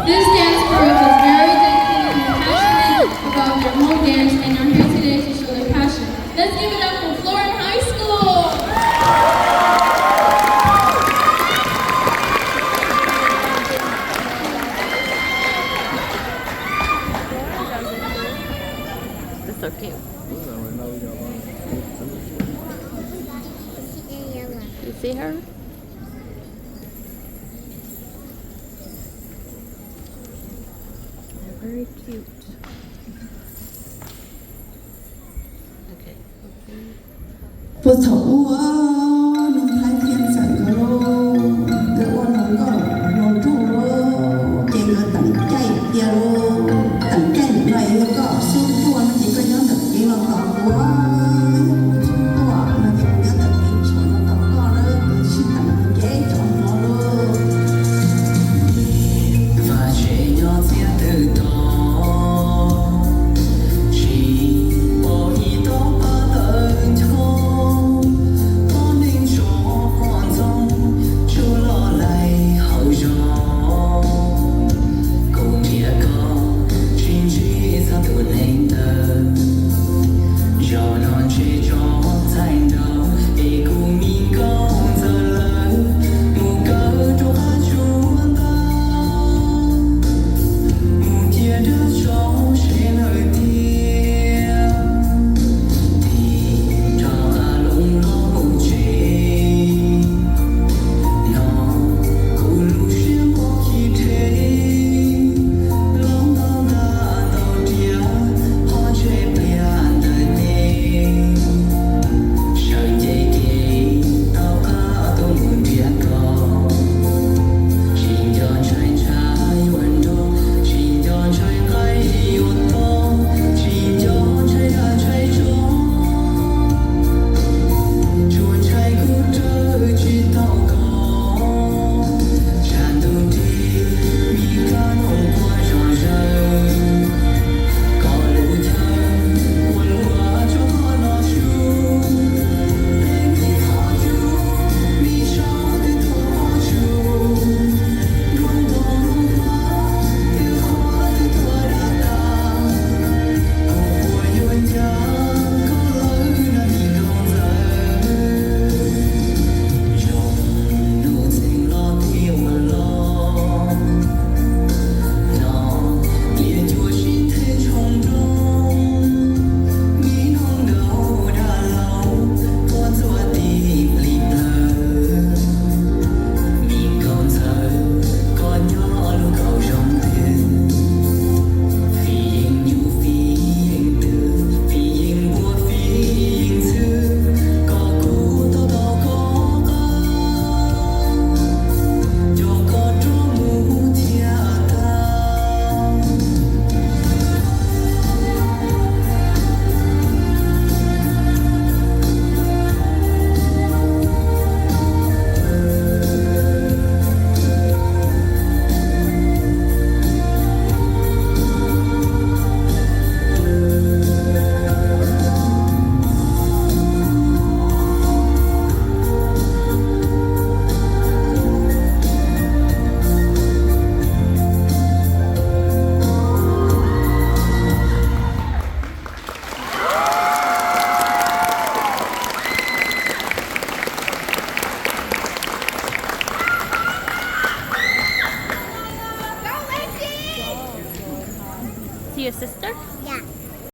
This dance group is very dedicated and passionate about their own dance and are here today to show their passion. Let's give it up for Florin High School! That's so cute. You see her? They're very cute. Okay. Puag thaum ub, nus Thaib thiab ntxawm nkawd, nkawd ua hluas nkauj hluas nraug, ces nkawd teem caij cia, teem caij no yog koj xub tuaj no ces koj nyob ntawm kev los tos kuv, yog kuv xub tuaj no ces kuv nyob ntawm kev tshuam los tos koj na, kuv sib teem ces cov no lauj. Vaj tsev nyob txiaj twm tod, tsis pom ib tog pab tawm ncho, poj neeg tsov poj ntxoog tsuas los laig hauv zos. Kuv nrhiav koj tsis ntsib txog tus neeg ntawd, zaum no ntshe tso txhais nraud es kuv me nkauj ntxawm lawv mus kawm rau qab tsuas ntau. Mus cia dab tsov seb lawm tiag, tig rov qab loo los mus tsev no. Kuv lub siab muaj khi rhe, loo ntau ntaj ntau riam, qhov ntsej pliag ntawm tes, sawv nce kev tau qab tuaj mus nrhiav koj. Tsis nco ntshai ntshai yuav nrog, tsis nco ntshai qaib yuav tob, tsis nco ntshai dag ntshai tsov, tsuas ntshai kuv raws tsis tau koj. Tshav ntuj nrig, mi kab noog quaj zom zaws, koj lub chaw ua luaj tso qhov no tsum, peb me qhov tsum, mi saub twb tuag pob tsuas, nruab ntoo nruab hmab twb qhuav twb tuag dab tas. Kuv puas yuav ncav koj lawm na me nkauj ntxawm, zoo nus txheej los thiaj ua los, no pliag cuag sib nthe tshoo nroo, me noog nraug dab laug tuaj ntxuav tib plig plawg. Me nkauj ntxawm, koj nyob lub kaum zoov twg? Fij yeej nyuj fij yeej twm, fij yeej npua fij yeej ntxhw, kom kuv tau tau koj qab, coj koj rov mus thiaj tag. See your sister? Yeah.